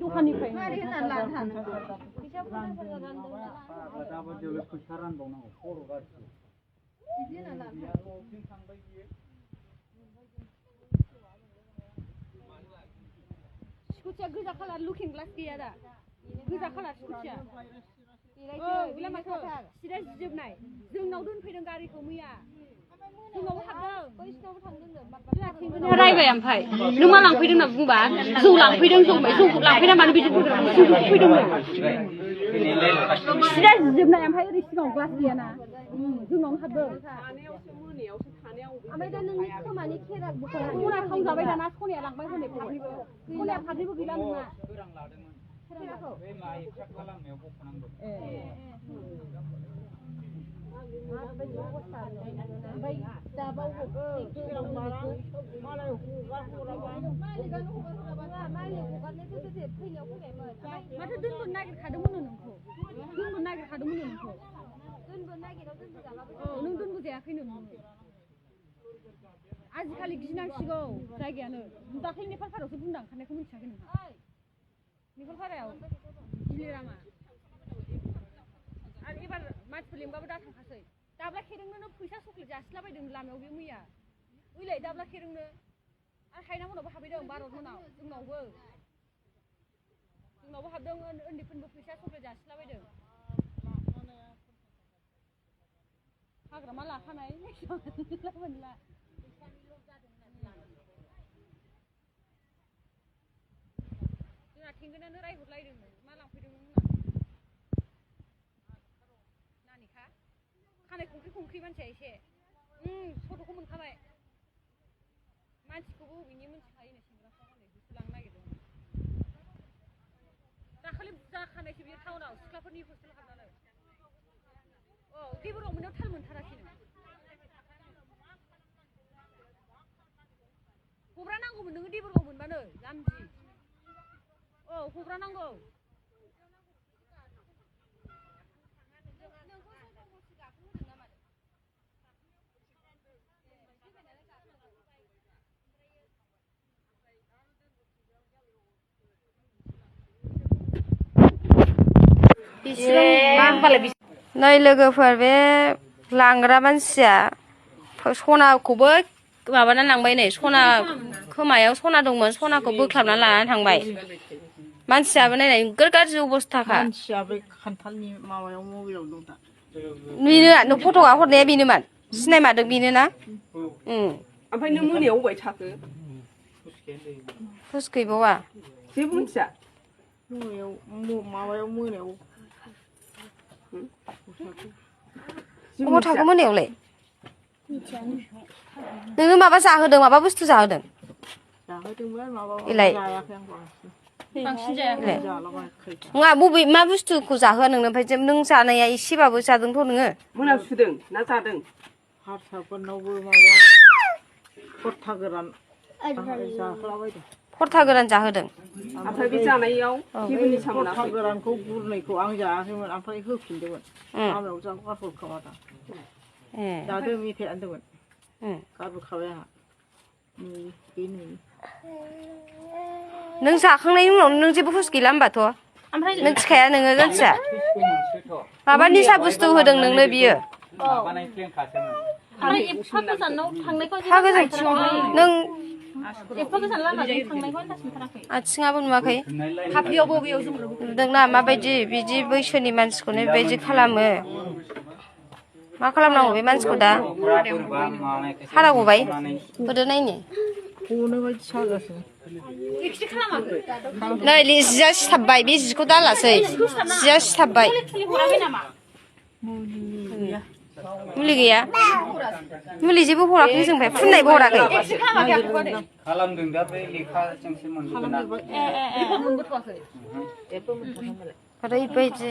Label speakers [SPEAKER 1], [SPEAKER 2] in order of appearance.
[SPEAKER 1] दखाननिफ्राय
[SPEAKER 2] मारै होननानै लानो थानो
[SPEAKER 3] दाबादियावलाय फैसा रानबावनांगौ खर' गाज्रि
[SPEAKER 2] बिदि होननानै लानो थानो
[SPEAKER 1] स्कुटिया गोजा खालार लुकिं ग्लास गैया दा गोजा खालार स्कुटिया बेलाय माथो सिदा जिजोबनाय जोंनाव दोनफैदों गारिखौ मैया जोंनावबो हाबदों बैसिनावबो थांदों रायबाय ओमफ्राय नों मा लांफैदों होनना बुंबा जौ लांफैदों जौ लांफैना मानो बिदि फैदोंमोन सिदा जिजोबनाय ओमफ्राय ओरै सिगाङाव ग्लास गैयाना जोंनावनो हाबदों ओमफ्राय दा नोंनि खोमानि खेरा सना खावजाबाय दाना सनाया लांबाय हनै सनाया फारनैबो गैला नङा खेराखौ बे मा एक्सट्रा खालामनायाव बख'नांगौ माबायदि अबस्था ओमफ्राय दाबाव मालाय मालिकानो हगारहराबा मालिक हगारनायखौ सोरथो फैनायाव फैबायमोन माथो दोनबोनो नागिरखादोंमोन नोंखौ दोनबोनो नागिरखादोंमोन नोंखौ दोनबोनो नागिराव दोनबोजालाबाय औ नों दोनबोजायाखैनो आजिखालि गिनांसिगौ जायगायानो दाख्लै नेपालपारायावसो बुंदां ओंखारनायखौ मिथियाखै नोंहा नेपालपारायाव गिलिरामा आरो एबार मानसिफोर लिंबाबो दा थांखासै दाब्ला खेरेंनो फैसा चक्लेट जासिलाबायदों लामायाव बे मैया ओइलाय दाब्ला खेरेंनो आरो हायना मोनावबो हाबैदों भारत मोनाव जोंनावबो हाबदों उन्दैफोरनोबो फैसा चक्लेट जासिलाबायदों हाग्रामा लाखानाय मोनला जोंना थेंगोनानो रायहरलायदोंमोन मा लांफैदोंमोन नानिखा खानाय खंख्रि मानसिया एसे फट'खौ मोनखाबाय मानसिखौबो बबेनि मोनथिखायोनो सेंग्राफ्रा हनै होसोलांनो नागिरदोंमोन दाखालि बुरजा खानायसो बियो टाउनाव सिख्लाफोरनि हस्टेल हाबनानै औ देबोराव मोननायाव थाल मोनथाराखैनो हब्रा नांगौमोन नोङो देबोरगाव मोनबानो जाम्बि औ हब्रा नांगौ नै लोगोफोर बे लांग्रा मानसिया सनाखौबो माबाना लांबाय नै सना खोमायाव सना दंमोन सनाखौ बोख्लाबना लानानै थांबाय मानसियाबो नायनाय नोगोर गाज्रि अबस्थाखा
[SPEAKER 4] मानसिया बे खान्थालनि माबायाव मबाइलाव दं दा
[SPEAKER 1] बेनो फट'आ हरनाया बेनोमोन सिनायमारदों बेनो ना
[SPEAKER 4] ओमफ्राय नों मोनायाव अबाय थाखो
[SPEAKER 1] हुस गैबावा
[SPEAKER 4] जेबो मिथिया मोनायाव माबायाव मोनायाव
[SPEAKER 1] अबाव थाखो मोनायावलाय नोङो माबा जाहोदों माबा बुस्थु जाहोदों
[SPEAKER 4] जाहोदोंमोन माबा
[SPEAKER 1] इलाय
[SPEAKER 4] जायाखै आं
[SPEAKER 1] बांसिन जायाखै नङा बबे मा बुस्थुखौ जाहोआ नोंनो ओमफ्राय नों जानाया एसेबाबो जादोंथ' नोङो
[SPEAKER 4] मोनायाव सुदों ना जादों हारसाफोरनावबो माबा खरथा गोरान जाहोलाबायदों
[SPEAKER 1] खरथा गोरान जाहोदों
[SPEAKER 4] ओमफ्राय बे जानायाव खरथा गोरानखौ गुरनैखौ आं जायाखैमोन ओमफ्राय होफिनदोंमोन लामायाव जाहोगारहर खोमा दा जादों मेथाइ आनदोंमोन गारबोखाबाय आंहा बे नुयो
[SPEAKER 1] नों जाखांनायनि उनाव नों जेबो हुस गैला होमबाथ' मिथिखाया नोङो जान्सिया माबा निसा बुस्थु होदों नोंनो बियो नों आथिङाबो नुवाखै नुदोंना माबायदि बिदि बैसोनि मानसिखौनो बेबायदि खालामो मा खालामनांगौ बे मानसिखौ दा हारा गबाय होदो नायनो नै जिया सिथाबबाय बे जिखौ दालासै जिया सिथाबबाय मुलि गैया मुलि जेबो हराखै जोंनिफ्राय फुननायबो हराखै
[SPEAKER 3] खालामदों दा बे लेखाजोंसो मोनबोगोन
[SPEAKER 1] ओरैबायदि